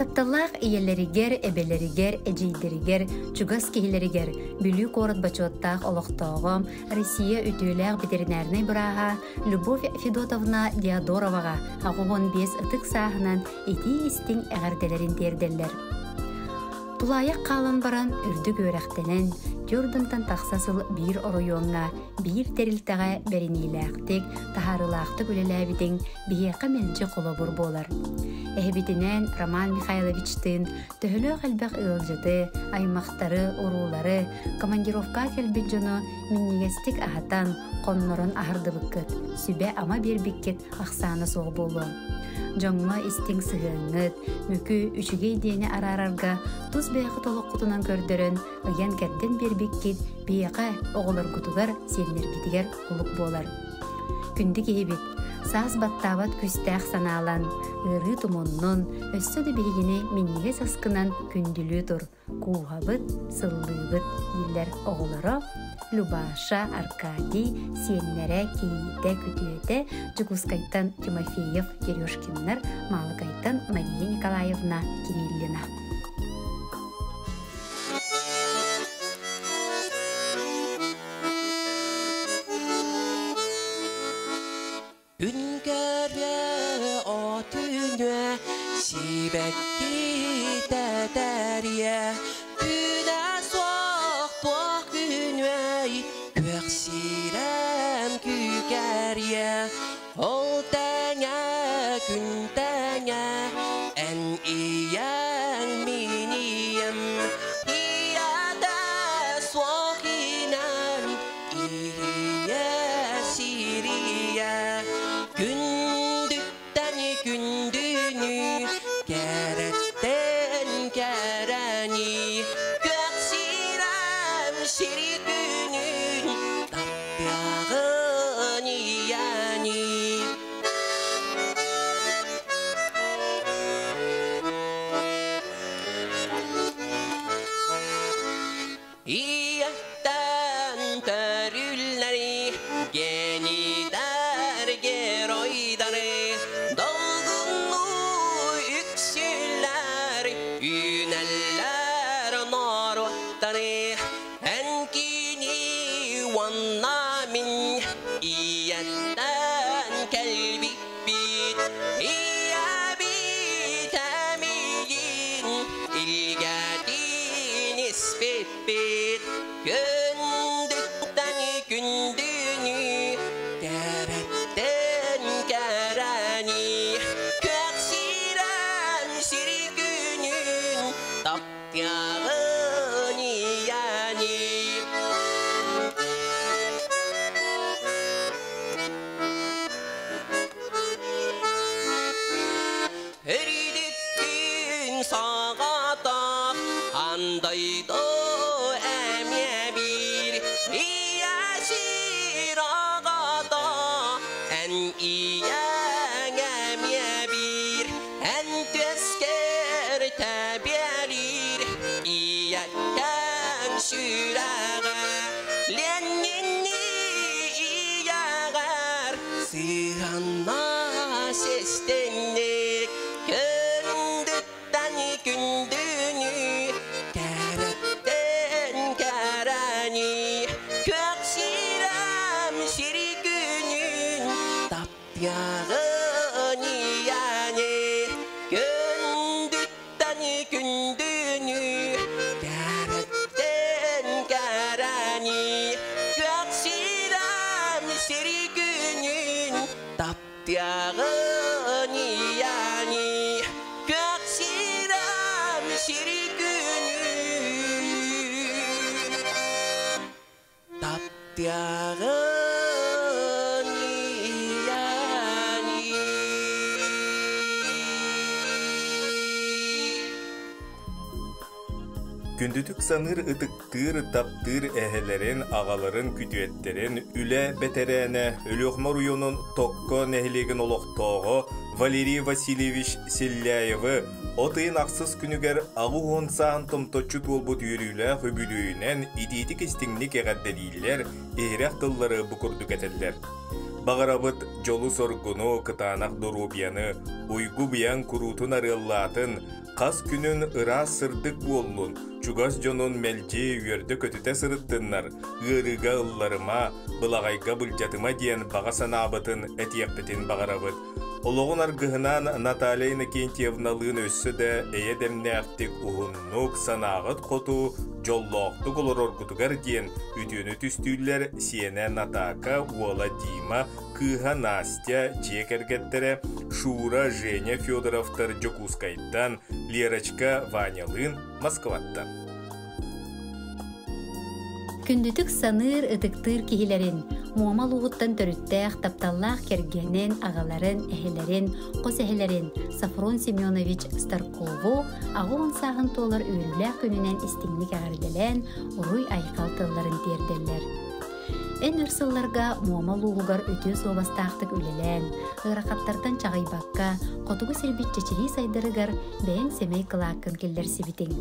Тапталлаах ийэлэригэр, эбэлэригэр, эдьиийдэригэр, чугас киһилэригэр Бүлүү куорат бочуоттаах олохтооҕо, Россия үтүөлээх ветеринарнай бырааһа Любовь Федотовна Диодороваҕа 85 ытык сааһынан итии-истиҥ эҕэрдэлэрин тиэрдэллэр. Тулаайах хаалан баран үрдүк үөрэхтэнэн, Тюрдентан тахса сыл биир оройуоҥҥа, биир тэрилтэҕэ бэриниилээхтик, таһаарыылаахтык үлэлээбитиҥ биһиэхэ мэлдьи холобур буолар. Эһэбитинээн Роман Михайловичтыын төһөлөөх элбэх ыалдьыты, аймахтары, уруулары, командировкаҕа кэлбит дьону минньигэстик аһатан, хоннорон аһардыбыккыт, сүбэ-ама биэрбиккит ахсаана суох буолуо. Дьоҥҥо истиҥ сыһыаҥҥыт, мөкү, үчүгэй диэни араарарга тус бэйэҕит олоххутунан көрдөрөн, ыйан-кэрдэн биэрбиккит биһиэхэ, оҕолоргутугар, сиэннэргитигэр олук буолар. Күндү киһибит, саас баттаабат күүстээх санаалан, ыарыы тумуннун, өссө да биһигини минньигэс аскынан күндүлүү тур, кууһабыт, сыллыыбыт дииллэр оҕолоро Любаша, Аркадий, сиэннэрэ, кийиитэ, күтүөтэ Дьокуускайтан Тимофеев Терешкиннар, Маалыкайтан Мария Николаевна Кириллина. Күн көрүө отүнүө сибэкки тэтэрийэ күнэ суох туох күнүөй күөх сирэм күүкэрийэ ол тэҥэ күн тэҥэ эн ийэҥ мин ийэм ийэтэ суох инэн Иһийэ сирийэ күндүттэн күндүнү кэрэттэн кэрэни күөх сирэм сири күнүн таптыаҕын ийэни. Ийэттэн төрүллэри генийдэр геройдары долгуннуу үксүллэр үүнэллэр норуоттары эн кини уонна мин ийэттэн кэлбиппит ийэбит эмиийин илгэтин испиппит күндүттэн күндүнү кэрэттэн кэрэни күөх сирэн сири күнүн таптыаҕын ийэни. Эридиккин саҕатах андайда эмиэ биир ийэ сир аҕата эн ийэҥ эмиэ биир эн түөскэр тэбиэлиир ийэккэҥ сүрэҕэ Ленинни ийэҕэр сыһанна систинник күндүттэн күндүнү кэрэттэн кэрэни күөх сирэм сири күнүн таптыаҕын ийэни күндүттэн күндүнү кэрэттэн кэрэни күөх сирэм сири күнүн таптыаҕын ийэни күөх сирэм сири күнүн таптыаҕын ийэни. Күндүтүк саныыр ытыктыыр, таптыыр эһэлэрин, аҕаларын, күтүөттэрин, үлэ бэтэрээнэ, Өлүөхүмэ оройуонун Токко нэһилиэгин олохтооҕо Валерий Васильевич Селляевы от ыйын ахсыс күнүгэр 80 сааһын томточчу туолбут үөрүүлээх үбүлүөйүнэн итиитик-истиҥник эҕэрдэлииллэр, иһирэх тыллары бу курдук этэллэр. Баҕарабыт дьолу-соргуну, кытаанах доруобуйаны, уйгу-быйаҥ куруутун арыаллаатын, Хас күнүн ыраас сырдык буоллун, чугас дьонун мэлдьи үөрдэ-көтүтэ сырыттыннар, ыарыыга ылларыма, былаҕайга былдьатыма диэн баҕа санаабытын этиэхпитин баҕарабыт. Олоҕун аргыһынаан Наталья Иннокентьевналыын өссө да эйэ дэмнээхтик уһуннук, санааҕыт хоту, дьоллоохтук олороргутугар диэн үтүөнү түстүүллэр сиэнэ Натака, уола Дима, кыыһа Настя дьиэ кэргэттэрэ Шура, Женя Федоровтар Дьокуускайтан, Лерочка Ванялыын Москваттан. Күндүтүк саныыр, ытыктыыр киһилэрин, Муома улууһуттан төрүттээх, тапталлаах кэргэнин, аҕаларын, эһэлэрин, хос эһэлэрин Софрон Семенович Старкову 80 сааһын туолар үөрүүлээх күнүнэн истиҥник эҕэрдэлээн, уруй-айхал тылларын тиэрдэллэр. Эн өр сылларга Муома улууһугар үтүө суобастаахтык үлэлээн, ыарахаттартан чаҕыйбакка, хотугу сирбит чэчирии сайдарыгар бэйэҥ сэмэй кылааккын киллэрсибитиҥ.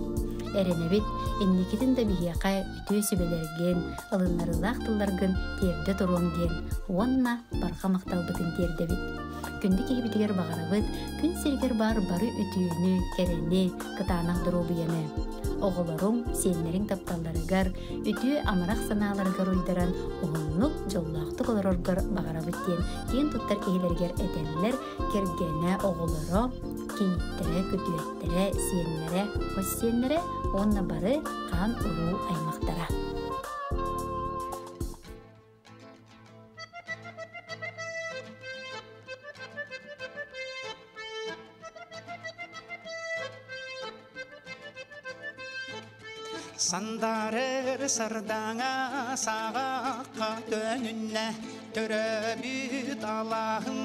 Эрэнэбит, инникитин да биһиэхэ үтүө сүбэлэргин, ылыннарыылаах тылларгын тиэрдэ туруоҥ диэн уонна барҕа махталбытын тиэрдэбит. Күндү киһибитигэр баҕарабыт күн сиригэр баар бары үтүөнү, кэрэни, кытаанах доруобуйаны. Оҕолоруҥ, сиэннэриҥ тапталларыгар, үтүө амарах санааларыгар уйдаран уһуннук, дьоллоохтук олороргор баҕарабыт диэн киэн туттар киһилэригэр этэллэр кэргэнэ, оҕолоро, кийииттэрэ, күтүөттэрэ, сиэннэрэ, хос сиэннэрэ уонна бары хаан уруу аймахтара. Сандарыр сардаҥа саҕахха төнүннэ, төрөөбүт алааһым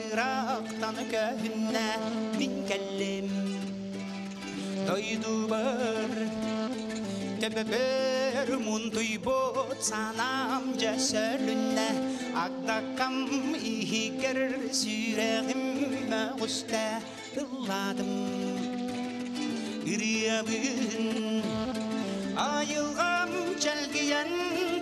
ыраахтан көһүннэ, мин кэллим дойдубар төбөбөр мунтуйбут санаам дьэ сөлүннэ, агдакам иһигэр сүрэҕим мөҕүстэ, ылладым ырыабын айылҕам чэлгийэн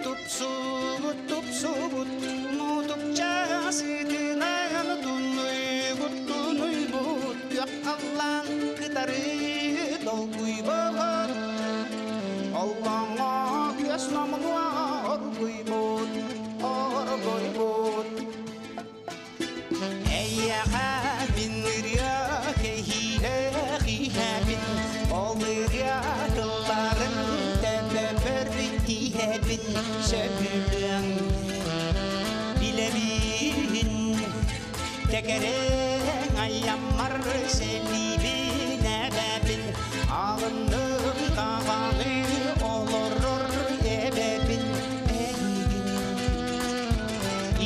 тупсубут тупсубут мутукча сытынан тунуйбут тунуйбут күөх халлаан кытары долгуйбут оллоҥҥо күөс номнуо оргуйбут оргуйбут Эйиэхэ мин ырыа кэһиилээх иһэбин, ол ырыа тылларын төбөбөр тииһэбин, сөбүлүөҥ билэбин. Тэкэрэҥ айаммар сэлиибин эбэбин, алынным даҕаны олорор эбэбин, эйигин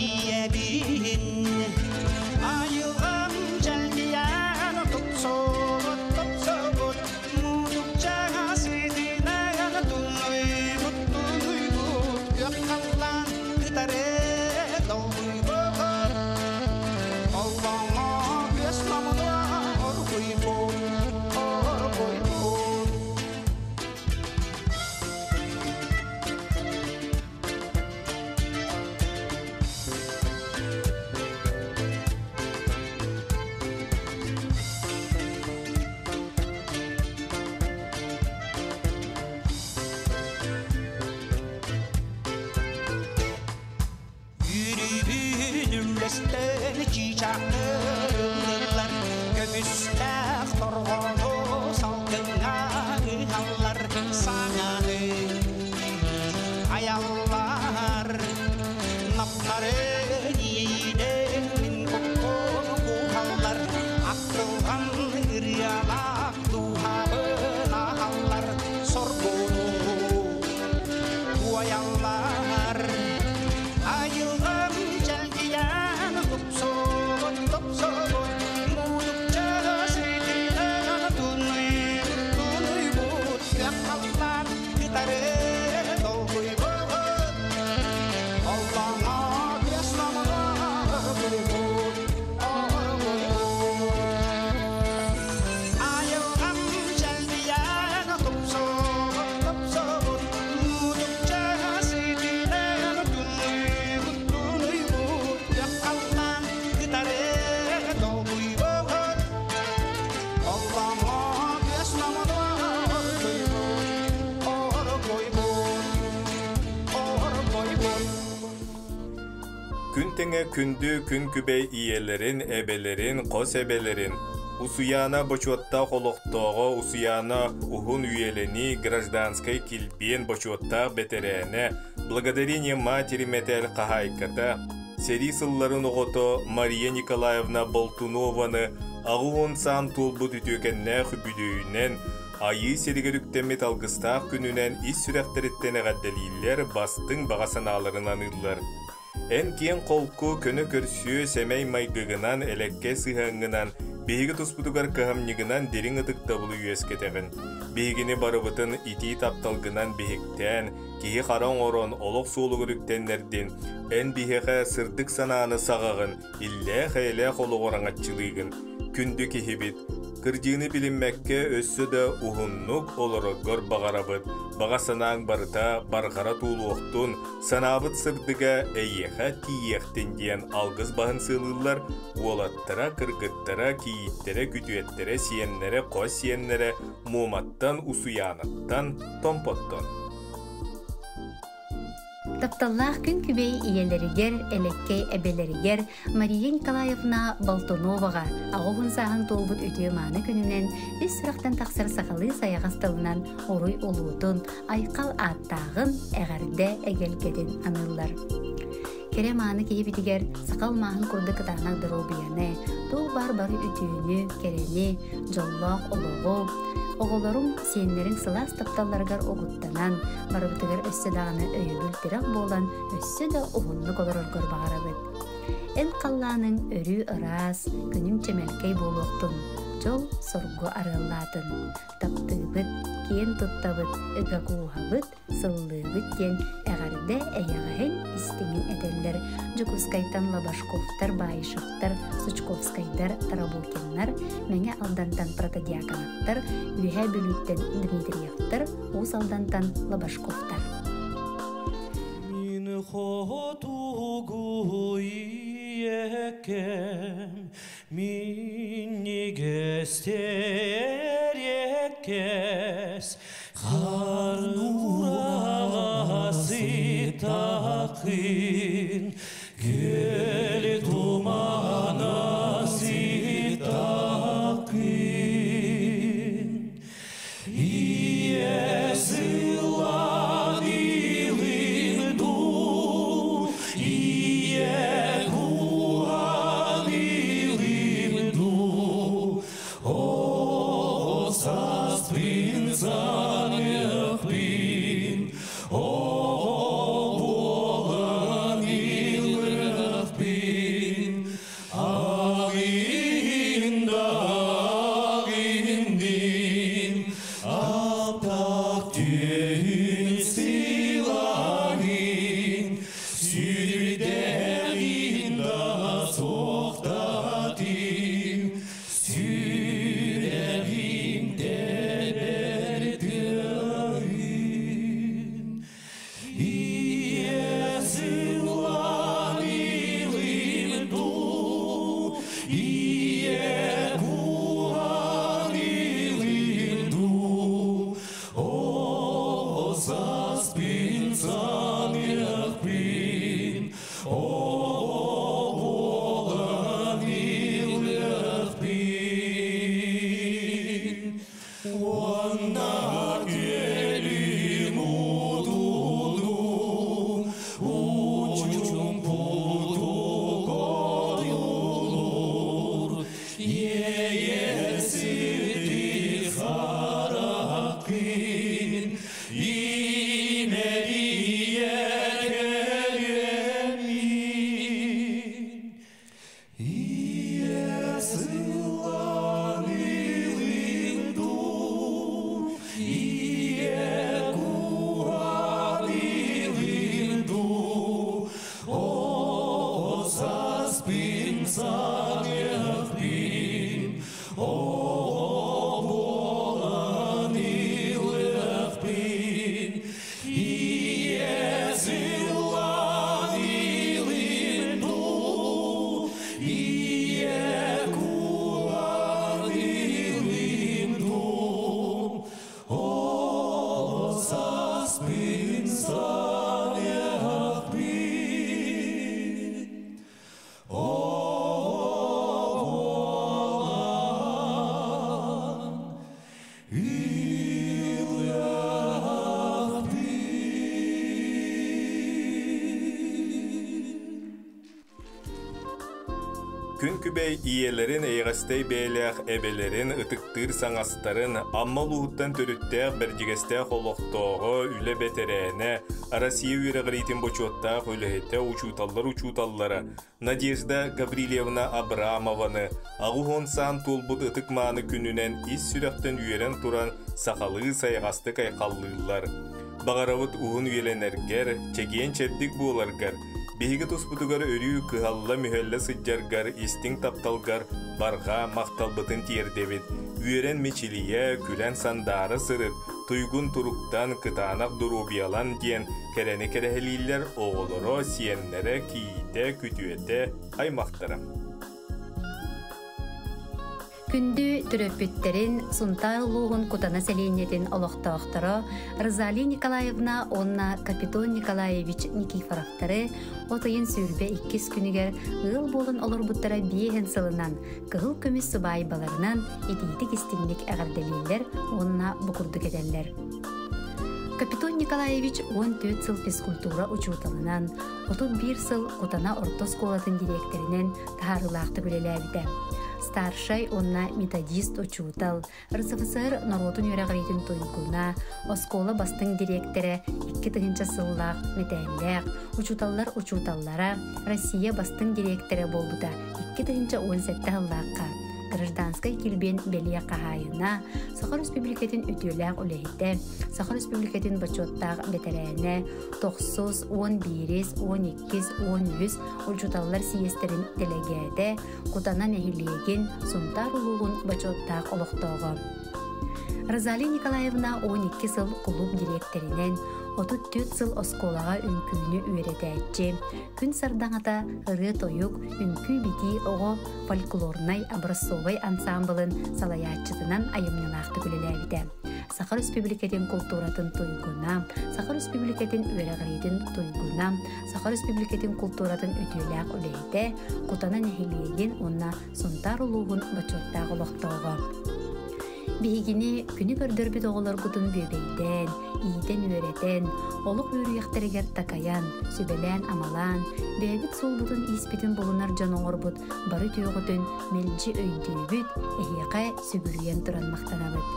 ийэбин айылҕам чэлгийэн тупсубут тупсубут мутукча сытынан тунуйбут тунуйбут күөх халлаан кытары долгуйбут оллоҥҥо күөс номнуо оргуйбут оргуйбут. Yürübün үллэстэн чыычаахтар ыллылар, көмүстээх торҕону салгыҥҥа ыһаллар, саҥаны аяллар. Наптарын иэйинэн мин куккун кууһаллар, ахтылҕан ырыалаах дууһабын аһаллар, соргуну туойаллар. Айылҕам чэлгийэн тупсубут тупсубут мутукча сытынан тэҥэ күндү күн күбэй ийэлэрин, эбэлэрин, хос эбэлэрин, Усуйаана бочуоттаах олохтооҕо Усуйаана уһун үйэлэнии гражданскай килбиэн бочуоттаах бэтэрээнэ, Благодарение матери мэтээл хаһаайката, сэрии сылларын оҕото Мария Николаевна Болтунованы 80 саан туолбут үтүөкэннээх үбүлүөйүнэн Айыы сиригэр үктэммит алгыстаах күнүнэн ис сүрэхтэриттэн эҕэрдэлииллэр, бастыҥ баҕа санааларын аныыллар. Эн киэҥ-холку, көнө-көрсүө, сэмэй майгыгынан, элэккэй сыһыаҥҥынан, биһиги туспутугар кыһамньыгынан дириҥ ытыктабылы үөскэтэҕин. Биһигини барыбытын итии тапталгынан биһиктээн, киһи-хара оҥорон олох суолугар үктэннэрдин, эн биһиэхэ сырдык санааны саҕаҕын, иллээх-эйэлээх олоҕу араҥаччылыыгын. Күндү киһибит, кырдьыыны билиммэккэ өссө да уһуннук олороргор баҕарабыт. Баҕа санааҥ барыта барҕара туулуохтун, санаабыт сырдыга эйиэхэ тиийиэхтин диэн алгыс баһын сыалыыллар уолаттара, кыргыттара, кийииттэрэ, күтүөттэрэ, сиэннэрэ, хос сиэннэрэ Муоматтан, Усуйаанаттан, Томпоттон. Тапталлаах күн күбэй ийэлэригэр, элэккэй эбэлэригэр Мария Николаевна Болтуноваҕа 80 сааһын туолбут үтүө-мааны күнүнэн ис сүрэхтэн тахсар сахалыы сайаҕас тылынан уруй улуутун, айхал ааттааҕын, эҕэрдэ эгэлгэтин аныыллар. Кэрэ мааны киһибитигэр саха алмааһын курдук кытаанах доруобуйаны, туох баар бары үтүөнү, кэрэни, дьоллоох олоҕу, оҕолоруҥ, сиэннэриҥ сылаас тапталларыгар угуттанан, барыбытыгар өссө даҕаны өйөбүл-тирэх буолан, өссө да уһуннук олороргор баҕарабыт. Эн халлааныҥ өрүү ыраас, күнүҥ чэмэлкэй буолуохтун, дьол-соргу арыаллаатын. Таптыыбыт, киэн туттабыт, ыга кууһабыт, сыллыыбыт диэн эҕэрдэ эйэҕэһин истиҥин этэллэр Дьокуускайтан Лобашковтар, Баишевтар, Сучковскайдар, Тарабукиннар, Мэҥэ Алдантан Протодьяконовтар, Үөһээ Бүлүүттэн Дмитриевтар, Уус Алдантан Лобашковтар. Мин хотугу ийэкэм, минньигэстэр эккэс, Харнураҕа сытакын, күөл тумана сытакын. Ийэ сылан илин дуу, ийэ куһан илин дуу, О саспын саныахпын, о буолан ылыахпын, Агында агындын, аптақ түн сыйлағын, сүрдәғин да соқтатын, сүрәғим тәбәр. Күн күбэй ийэлэрин эйэҕэстэй бэйэлээх эбэлэрин ытыктыыр саҥастарын Амма улууһуттан төрүттээх Бэрдьигэстээх олохтооҕо, үлэ бэтэрээнэ, Россия үөрэҕириитин бочуоттаах үлэһитэ, учууталлар учууталлара Надежда Гаврильевна Абрамованы аҕыс саан туолбут ытык-мааны күнүнэн ис сүрэхтэн үөрэн туран сахалыы сайаҕастык айхаллыыллар. Баҕарабыт уһун үйэлэнэргэр, чэгиэн-чэбдик буоларгар, биһиги туспутугар өрүү кыһалла-мүһэллэ сылдьаргар истиҥ тапталгар барҕа махталбытын тиэрдэбит. Үөрэн мичилийэ, күлэн сандаара сырыт, туйгун туруктан кытаанах доруобуйалан диэн кэрэни кэрэһэлииллэр оҕолоро, сиэннэрэ, кийиитэ, күтүөтэ, аймахтара. Күндү төрөппүттэрин Сунтаар улууһун Кутана сэлиэнньэтин олохтоохторо Розалия Николаевна уонна Капитон Николаевич Никифоровтары от ыйын 22 күнүгэр ыал буолан олорбуттара биэһин сылынан кыһыл көмүс сыбаайбаларынан итиитик истиҥник эҕэрдэлииллэр уонна бу курдук этэллэр. Капитон Николаевич 14 сыл физкультура учууталынан, 31 сыл Кутана орто оскуолатын дириэктэринэн таһаарыылаахтык үлэлээбитэ. Старшай уонна методист учуутал, РСФСР норуотун үөрэҕириитин туйгуна, оскуола бастыҥ дириэктэрэ, 2000 сыллаах мэтээллээх, учууталлар учууталлара, Россия бастыҥ дириэктэрэ буолбута 2017 сыллаахха. Гражданскай килбиэн бэлиэ хаһаайына, Саха Республикатын үтүөлээх үлэһитэ, Саха Республикатын бочуоттаах бэтэрээнэ, тохсус, 11, 12, 13 учууталлар сийиэстэрин дэлэгээтэ, Кутана нэһилиэгин, Сунтаар улууһун бочуоттаах олохтооҕо. Розалия Николаевна 12 сыл кулууп дириэктэринэн, 34 сыл оскуолаҕа үҥкүүнү үөрэтээччи, күн сардаҥата ырыа-тойук, үҥкүү-битии оҕо фольклорнай образцовай ансаамбылын салайааччытынан айымньылаахтык үлэлээбитэ. Саха Республикатын култууратын туйгуна, Саха Республикатын үөрэҕириитин туйгуна, Саха Республикатын култууратын үтүөлээх үлэһитэ, Кутана нэһилиэгин уонна Сунтаар улууһун бочуоттаах олохтооҕо. Биһигини күнү көрдөрбүт оҕолоргутун бүөбэйдээн, иитэн-үөрэтэн, олох үөрүйэхтэригэр такайан, сүбэлээн-амалаан, бэйэбит суолбутун-ииспитин булунар дьон оҥорбут бары үтүөҕүтүн мэлдьи өйдүүбүт, эһиэхэ сүгүрүйэн туран махтанабыт.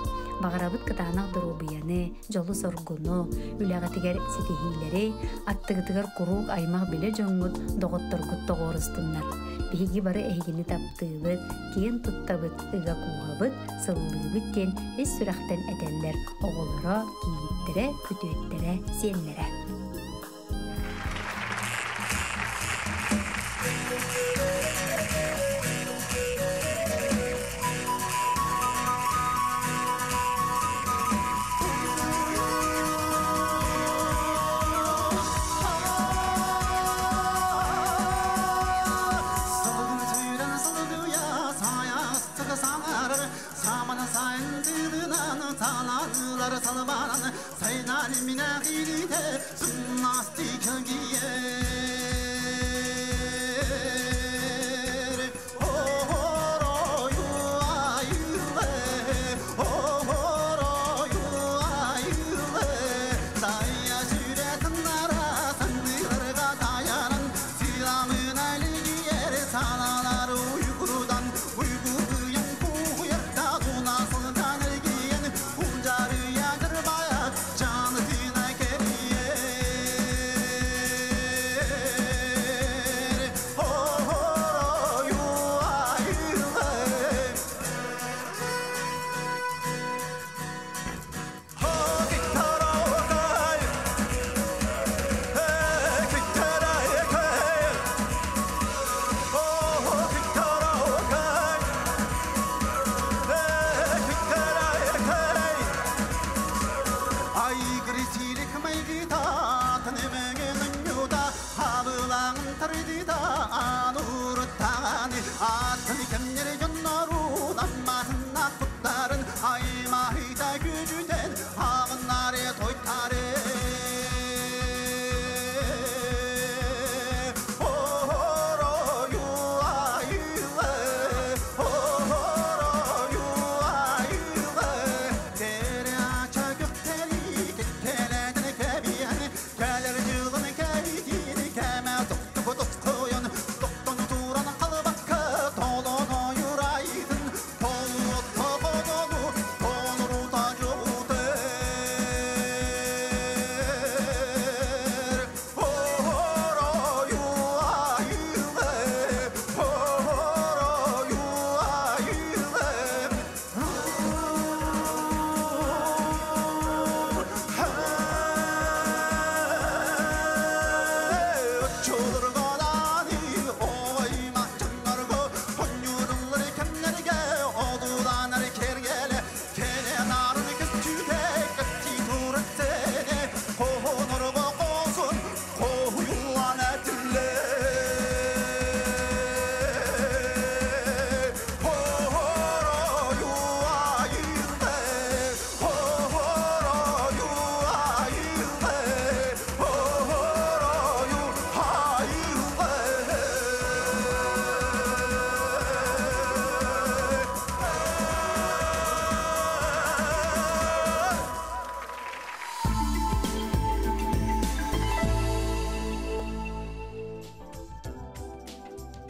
Баҕарабыт кытаанах доруобуйаны, дьолу-соргуну, үлэҕитигэр ситиһиилэри, аттыгытыгар куруук аймах-билэ дьоҥҥут, доҕотторгут тоҕуорустуннар. Биһиги бары эһигини таптыыбыт, киэн туттабыт, ыга кууһабыт, сыллыыбыт диэн ис сүрэхтэн этэллэр оҕолоро, кийииттэрэ, күтүөттэрэ, сиэннэрэ.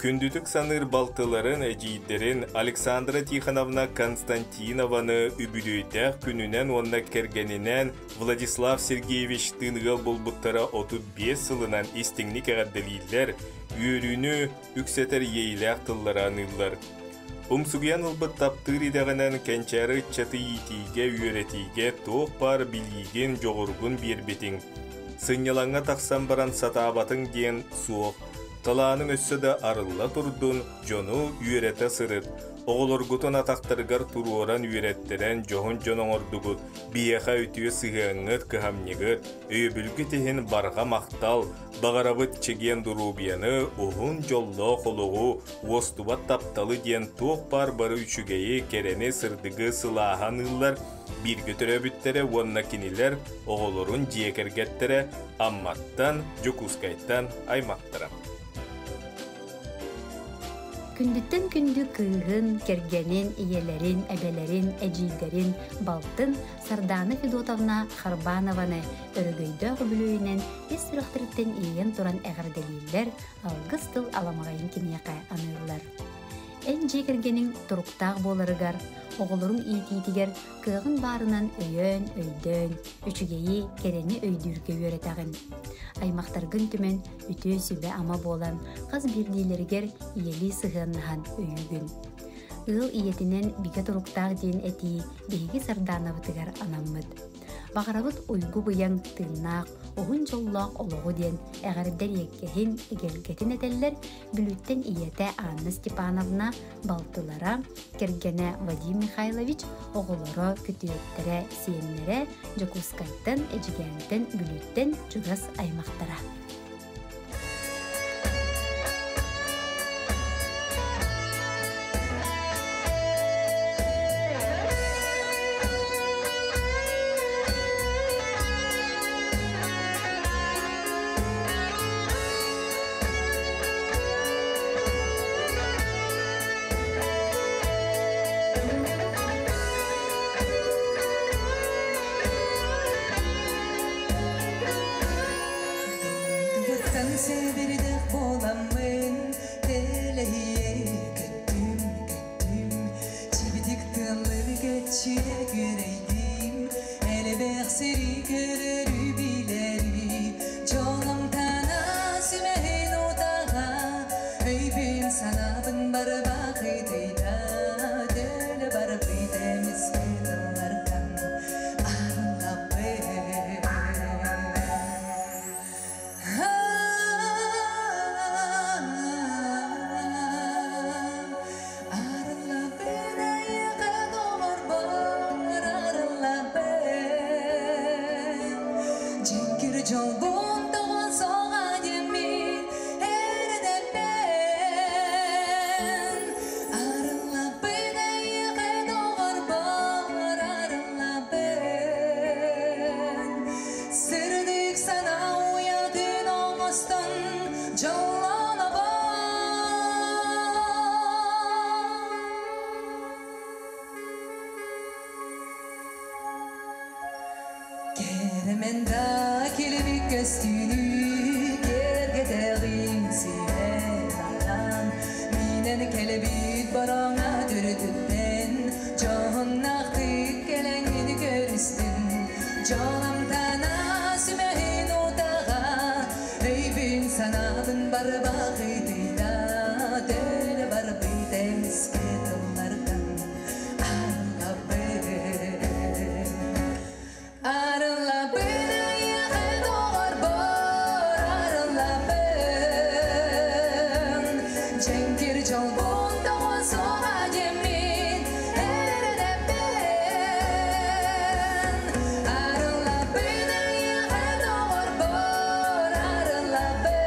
Күндүтүк саныыр балтыларын, эдьиийдэрин Александра Тихоновна Константинованы үбүлүөйдээх күнүнэн уонна кэргэнинээн Владислав Сергеевичтыын ыал буолбуттара 35 сылынан истиҥник эҕэрдэлииллэр, үөрүүнү үксэтэр иэйиилээх тыллары аныыллар. Умсугуйан ылбыт таптыыр идэҕинэн кэнчээри ыччаты иитиигэ, үөрэтиигэ туох баар билиигин, дьоҕургун биэрбитиҥ. Сынньалаҥҥа тахсан баран сатаабатыҥ диэн суох. Талааныҥ өссө да арылла турдун, дьону үөрэтэ сырыт. Оҕолоргутун атахтарыгар туруоран үөрэттэрэн дьоһун дьон оҥордугут, биһиэхэ үтүө сыһыаҥҥыт, кыһамньыгыт, өйөбүлгүт иһин барҕа махтал, баҕарабыт чэгиэн доруобуйаны, уһун дьоллоох олоҕу, уостубат тапталы диэн туох баар бары үчүгэйи, кэрэни, сырдыгы сылааһы аныыллар, бииргэ төрөөбүттэрэ уонна кинилэр оҕолорун дьиэ кэргэттэрэ Амматтан, Дьокуускайтан аймахтара. Күндүттэн күндү кыыһын, кэргэнин, ийэлэрин, эбэлэрин, эдьиийдэрин, балтын Сардаана Федотовна Харбанованы өрөгөйдөөх үбүлүөйүнэн ис сүрэхтэриттэн иэйэн туран эҕэрдэлииллэр, алгыс тыл аламаҕайын киниэхэ аныыллар. Эн дьиэ кэргэниҥ туруктаах буоларыгар, оҕолоруҥ иитиитигэр кыаҕын баарынан өйөөн, өйдөөн, үчүгэйи, кэрэни өйдүүргэ үөрэтэҕин. Аймахтаргын түмэн, үтүө сүбэ-ама буолан, хас биирдиилэригэр ийэлии сыһыаннаһан өйүүгүн. Ыал ийэтинэн бигэ туруктаах диэн этии биһиги Сардаанабытыгар анаммыт. Баҕарабыт уйгу-быйаҥ тыыннаах, уһун дьоллоох олоҕу диэн эҕэрдэ эриэккэһин, эгэлгэтин этэллэр Бүлүүттэн ийэтэ Анна Степановна, балтылара, кэргэнэ Вадим Михайлович, оҕолоро, күтүөттэрэ, сиэннэрэ Дьокуускайтан, Эдьигээнтэн, Бүлүүттэн чугас аймахтара. Дойдубуттан сэбирдэх буоламмын тэлэһийэ көттүм, көттүм. Чибитик тыалларга чиэ күөрэйдим, элбэх сири көрөрү билэри. Дьолум тана сүмэһин утаҕа, өйбүн санаабын барбах ытыйда, төлө барбыт эмискэ тыллартан арыллабын. Арыллабын айыга доҕорбор арыллабын. Дьиҥкир дьолбун тоҕон соҕа диэммин эрэнэбин. Арыллабын айыга доҕорбор арыллабын. Сырдык санаа уйатын оҥостон дьоллонобун. Кэрэмэн да килбик көстүүнү киэргэтэҕин сиэн Минэн кэлэбит бороҥа төрүтүттэн дьоһуннаахтык кэлэҥҥин көрүстүн. Дьолум тана сүмэһин утаҕа, өйбүн санаабын барбах ытыйда, төлө барбыт эмискэ тыллартан арыллабын. Арыллабын айыга доҕорбор арыллабын. Дьэҥкир дьолбун тоҕон суоҕа диэммин эрэнэбин. Арыллабын айыга доҕорбор арыллабын.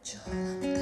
Дьолум.